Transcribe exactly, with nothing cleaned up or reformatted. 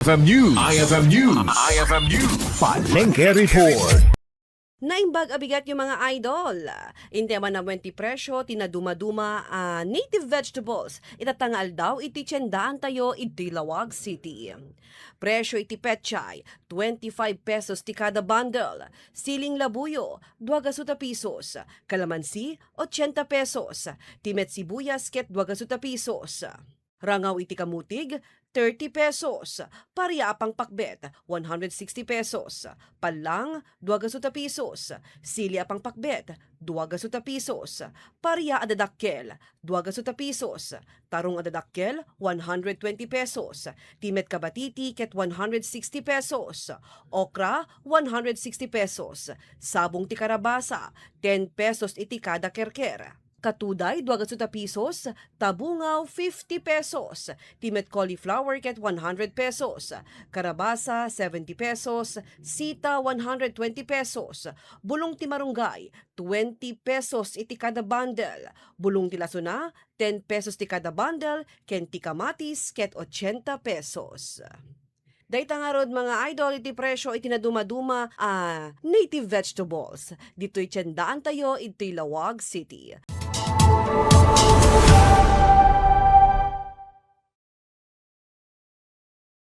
F M News. I F M News. I F M News. Palengke Report. Naimbag a bigat yung mga idol. Intay man a buenti presyo ti nadumaduma a native vegetables itatta nga aldaw iti tiendaan tayo iti Laoag City. Presyo iti petchay, twenty-five pesos ti kada bundle. Siling labuyo, dua gasu ta pesos. Kalamansi, ochenta pesos. Ti met sibuyas ket dua gasu ta pesos. Rangaw iti kamutig, thirty pesos. Paria a pangpakbet, one hundred sixty pesos. Pallang, dua gasu ta pesos. Sili a pangpakbet, dua gasu ta pesos. Paria a dadakkel, dua gasu ta pesos. Tarong a dadakkel, one hundred twenty pesos. Ti met kabatiti ket one hundred sixty pesos. Okra, one hundred sixty pesos. Sabong ti karabasa, ten pesos iti kada kerker. Katuday, dua gasu ta pesos. Tabungaw, fifty pesos. Ti met cauliflower ket one hundred pesos. Karabasa, seventy pesos. Sita, one hundred twenty pesos. Bulong ti marunggay, twenty pesos iti kada bundle. Bulong ti lasuna, ten pesos ti kada bundle, ken ti kamatis ket ochenta pesos. Dayta ngarud, mga idol, iti presyo iti nadumaduma a native vegetables ditoy tiendaan tayo iti Laoag City.